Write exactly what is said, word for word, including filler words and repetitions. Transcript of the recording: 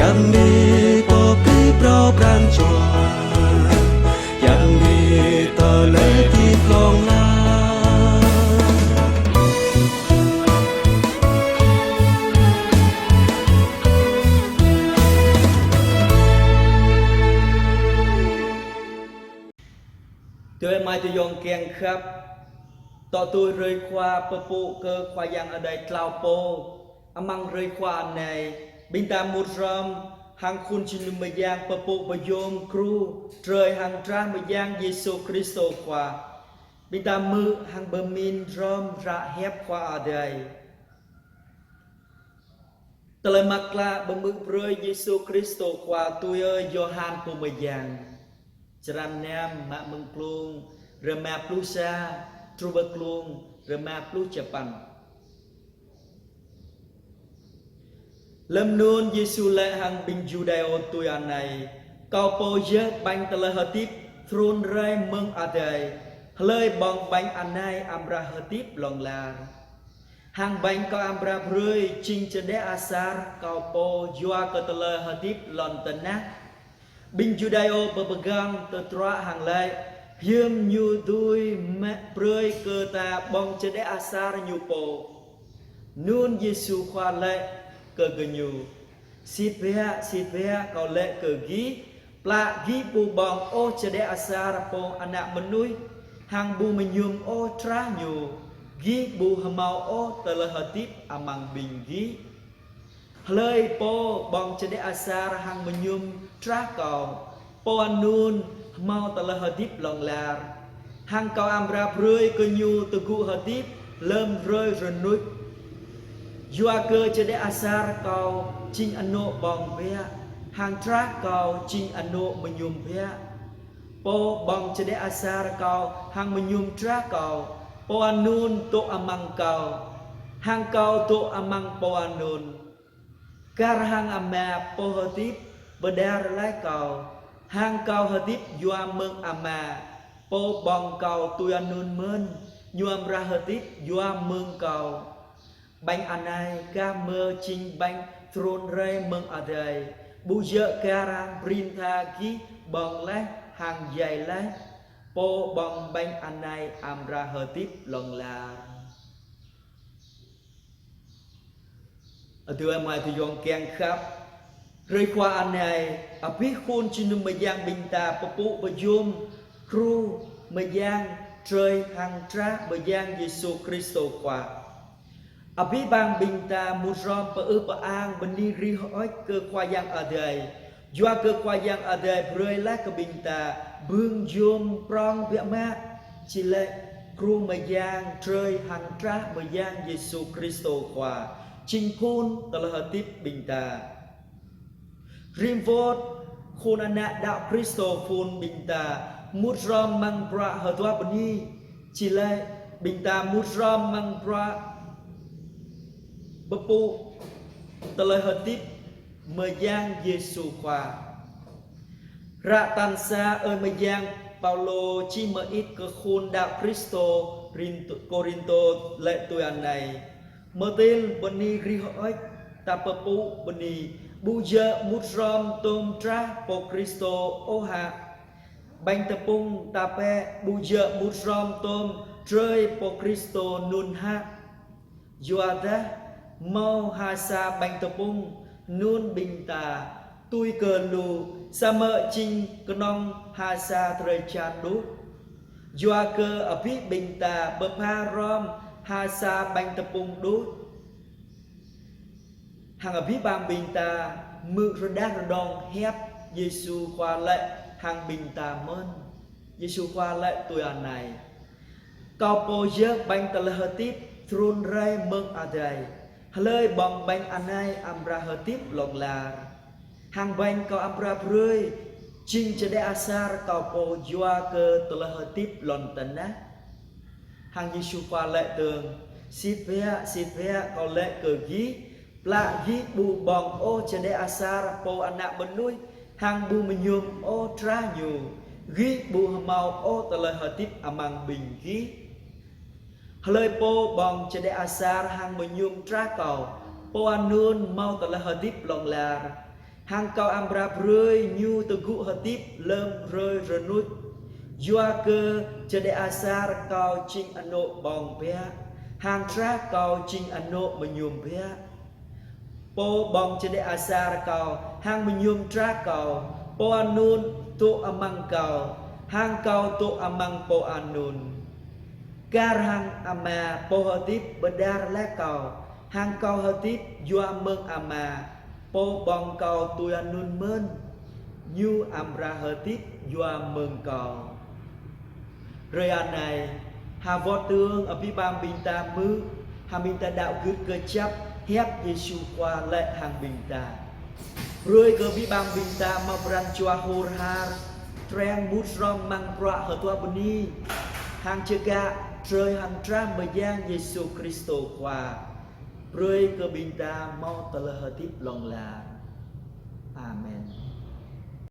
Yang đi pơplih phrâo pran jua, yang đi tơlơi hơdip hlŏng lar. Tui amai tui ayŏng kiăng khăp, tŏ tui hrơi Khua pơpŭ kơ Khua Yang Adai tlâo pô, amăng hrơi Khua anai, ƀing ta mŭt hrŏm hăng khul jơnum mơyang pơpŭ pơyom gru, drơi hăng drah mơyang Yêsu Kristô Khua. Ƀing ta hmư̆ hăng pơmĭn hrŏm hră hiăp Khua Adai. Tơlơi mơak klă pơhmư̆ brơi Yêsu Kristô Khua tui ơi Yôhan pô mơyang. Črăn năm, mă mơ̆ng klŭng rơma pluh sa, truh pơ klŭng rơma pluh čơpăn. Lơm anŭn Yêsu laĭ hăng ƀing Yuđêô tui anai: Kâo pô yơh ƀañ tơlơi hơdip trŭn rai mơ̆ng adai. Hlơi ƀơ̆ng ƀañ anai amra hơdip hlŏng lar. Hăng ƀañ Kâo amra brơi jing čơđeh asar Kâo pô yua kơ tơlơi hơdip lŏn tơnah. Ƀing Yuđêô pơpơgang tơdruă hăng laĭ: Hiư̆m Ñu dưi mă brơi kơ ta ƀơ̆ng čơđeh asar Ñu pô? Anŭn Yêsu Khua laĭ kơ gơñu: Sĭt biă, sĭt biă, Kâo laĭ kơ gih, plă gih ƀu ƀơ̆ng ôh čơđeh asar Pô Ană Mơnuih, hăng ƀu mơñum ôh drah Ñu, gih ƀu hơmâo ôh tơlơi hơdip amăng ƀing gih. Hlơi pô ƀơ̆ng čơđeh asar hăng mơñum drah Kâo, pô anŭn hơmâo tơlơi hơdip hlŏng lar, hăng Kâo amra brơi kơ ñu tơgŭ hơdip lơm hrơi rơnuč. Yua kơ čơđeh asar Kâo jing anŏ ƀơ̆ng biă, hăng drah Kâo jing anŏ mơñum biă. Pô ƀơ̆ng čơđeh asar Kâo hăng mơñum drah Kâo, pô anŭn dŏ amăng Kâo, hăng Kâo dŏ amăng pô anŭn. Kar hăng Ama pô hơdip pơđar laih Kâo, hăng Kâo hơdip yua mơ̆ng Ama, pô ƀơ̆ng Kâo tui anŭn mơ̆n, ñu amra hơdip yua mơ̆ng Kâo. Ƀañ anai kah mơ̆ jing ƀañ trŭn rai mơ̆ng adai, ƀu djơ̆ kar hăng prin tha gih ƀơ̆ng laih hăng djai laih, pô ƀơ̆ng ƀañ anai amra hơdip hlŏng lar. Adơi amai adơi ayŏng kiăng khăp, hrơi Khua anai, abih khul jơnum mơyang ƀing ta pơpŭ pơyom gru mơyang, drơi hăng drah mơyang Yêsu Kristô Khua. Abih bang ƀing ta mŭt hrŏm pơư pơang bơni rĭh hơơč kơ Khua Yang Adai. Yua kơ Khua Yang Adai brơi laih kơ ƀing ta bưng yôm prŏng biă mă, či laĭ gru mơyang, drơi hăng drah mơyang Yêsu Kristô Khua, jing phun tơlơi hơdip ƀing ta. Rĭm wơ̆t khul ană đaŏ Kristô phun ƀing ta mŭt hrŏm amăng bruă hơduah bơni, či laĭ ƀing ta mŭt hrŏm amăng bruă pơpŭ tơlơi hơdip mơyang Yêsu Khua. Hră tal sa ơi mơyang Paulô čih mơit kơ khul đaŏ Kristô Korinto laĭ tui anai: Mơtil bơni rĭh hơơč, ta pơpŭ bơni, ƀu djơ̆ mŭt hrŏm tôm drah pô Kristô ôh hă? Ƀañ tơpŭng ta pĕ ƀu djơ̆ mŭt hrŏm tôm drơi pô Kristô anŭn hă? Yua dah hmâo ha sa ƀañ tơpŭng, anŭn ƀing ta tui kơ lu, samơ̆ jing kơnơ̆ng ha sa drơi jan đôč. Yua kơ abih ƀing ta pơpha hrŏm ha sa ƀañ tơpŭng đôč. Hăng abih bang ƀing ta hmư̆ rơđah rơđông hiăp Yêsu Khua laĭ hăng ƀing ta mơ̆n. Yêsu Khua laĭ tui anai: Kâo pô yơh ƀañ tơlơi hơdip trŭn rai mơ̆ng adai. Hlơi ƀơ̆ng ƀañ anai amra hơdip hlŏng lar. Hăng ƀañ Kâo amra brơi jing čơđeh asar Kâo pô yua kơ tơlơi hơdip lŏn tơnah. Hăng Yêsu Khua laĭ dơ̆ng: Sĭt biă, sĭt biă, Kâo laĭ kơ gih, plă gih ƀu ƀơ̆ng ôh čơđeh asar Pô Ană Mơnuih, hăng ƀu mơñum ôh drah Ñu, gih ƀu hơmâo ôh tơlơi hơdip amăng ƀing gih. Hlơi pô ƀơ̆ng čơđeh asar hăng mơñum drah Kâo, pô anŭn hmâo tơlơi hơdip hlŏng lar. Hăng Kâo amra brơi ñu tơgŭ hơdip lơm hrơi rơnuč. Yua kơ čơđeh asar Kâo jing anô̆ ƀơ̆ng biă, hăng drah Kâo jing anô̆ mơñum biă. Pô ƀơ̆ng čơđeh asar Kâo hăng mơñum drah Kâo, pô anŭn dŏ amăng Kâo, hăng Kâo dŏ amăng pô anŭn. Kar hăng Ama pô hơdip pơđar laih Kâo, hăng Kâo hơdip yua mơ̆ng Ama, pô ƀơ̆ng Kâo tui anŭn mơ̆n, ñu amra hơdip yua mơ̆ng Kâo. Hrơi anai, ha wơ̆t tơ̆ng abih bang ƀing ta hmư̆ hăng ƀing ta đaŏ gưt kơjăp hiăp Yêsu Khua laĭ hăng ƀing ta. Brơi kơ abih bang ƀing ta hmâo pran jua hur har, treng mŭt hrŏm amăng bruă hơtua bơni, hăng čơkă trơi hăng drah mơyang Yêsu Kristô Khua. Brơi kơ ƀing ta hmâo tơlơi hơdip hlŏng lar. Amen.